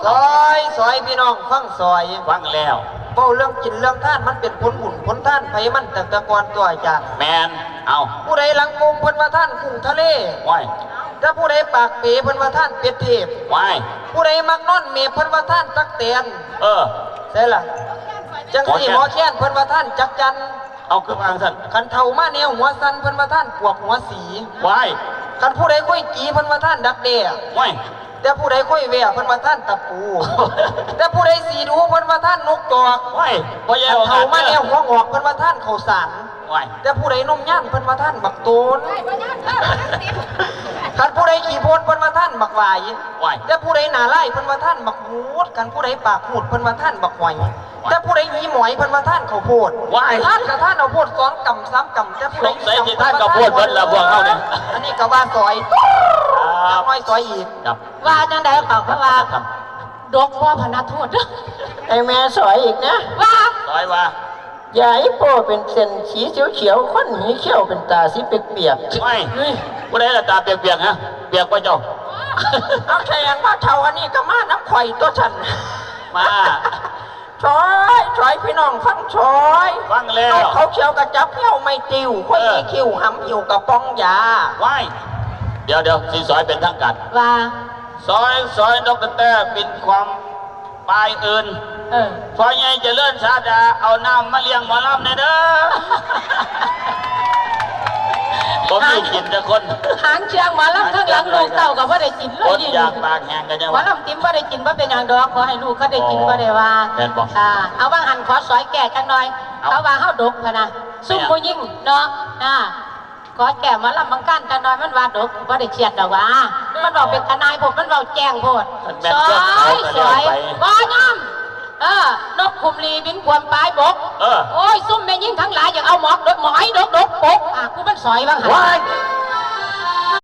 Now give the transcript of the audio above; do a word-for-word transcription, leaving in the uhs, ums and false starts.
ซอย ซอยพี่น้องฟังซอย ฟังแล้ว เว้าเรื่องกินเรื่องทานมันเป็นผลบุญผลทานไผมันตั้งแต่ก่อนตัวอาจารย์ แม่น เอา ผู้ใดหลังโกงเพิ่นว่าทานกุ้งทะเล ว้าย แต่ผู้ใดปากเป๋เพิ่นว่าทานเป็ดเทพ ว้าย ผู้ใดมักนอนเมพเพิ่นว่าทานตั๊กแตน เออ ใช่ล่ะ จังซี่หมอแคนเพิ่นว่าทานจักจั่น เอาคือว่าซั่น คันเฒ่ามาแนวหัวสั่นเพิ่นว่าทานปวกหัวสี ว้าย คันผู้ใดคุยกีเพิ่นว่าทานดักแด้ ว้าย แต่ผู้ใดคุยแว่เพิ่นว่าทานตะปู แต่ผู้ใดสีดูเพิ่นว่าทานนกจอก ว้าย บ่แย่ คันเฒ่ามาแนวหัวงอกเพิ่นว่าทานข้าวสาร ว้าย แต่ผู้ใดนมย่านเพิ่นว่าทานบักโตน คันผู้ใดขี้โพนเพิ่นว่าทานบักหวาย ว้าย แต่ผู้ใดหน้าลายเพิ่นว่าทานบักหูด คันผู้ใดปากหูดเพิ่นว่าทานบักหอย แต่ผู้ใดหีหมอยเพิ่นว่าทานข้าวโพด ว้าย ทานกะทานเอาโพดสองกำสามกำ แต่ผู้ใด สงสัยสิทานข้าวโพดเบิดละพวกเฮาเนี่ย อันนี้ก็ว่าซอย ครับ น้อยซอยอีก ครับ ว่าจังใด๋ก็คือว่า ดกบ่พะนะโทษ ไอ้แม่ซอยอีกนะ ว่า ซอยว่า อย่าให้โป้เป็นเส้นสีเขียวๆ คนหีเขี้ยวเป็นตาสีเปียกๆ ไม่ เฮ้ย ผู้ใดล่ะตาเปียกๆ ฮะ เปียกบ่เจ้า เอาแสดงว่าเฒ่าอันนี้ก็มาน้ำข่อยตัวฉัน มา ซอย ซอยพี่น้องฟังซอย ฟังแล้ว เขาเขียวกระจับเขี้ยวไม่ติว คน เออ มีคิ้วหำอยู่กระป๋องยา ว้าย เดี๋ยวเดี๋ยวสิซอยเป็นทางการ ว่า ซอย ซอยนกกระแตบินความปลายอื่น เออ พ่อใหญ่เจริญสาดาเอาน้ำมาเลี้ยงหมอลำแน่เด้อ บ่มีกินจักคน หางเชียงหมอลำทั้งหลังลูกเต้าก็บ่ได้กินเลย อดอยากปากแห้งกันยังวะ หมอลำติมบ่ได้กินบ่เป็นหยังดอก ขอให้ลูกเขาได้กิน อ๋อ บ่ได้ว่า แม่นบ่ อ่า เอาว่างหันขอซอยแก้จักหน่อย เอา เขาว่าเฮาดกพะนะ ซุมผู้หญิงเนาะ อ่า ขอแก้หมอลำบางการจักหน่อย มันว่าดก บ่ได้เครียดดอกว่า มันเว้าเป็นทนายโพด มันเว้าแจ้งโพด มันแม่น ซอย เรื่องเขาก็ ซอย แล้วไป บ่ยอม เออ นกขุมลีบินขวมปลายบก เออ โอ้ย ซุมแม่หญิงทั้งหลายอยากเอาหมอกดก หมอยดกดกปก อ่ะ กูมันซอยบ้างหั่น ว้าย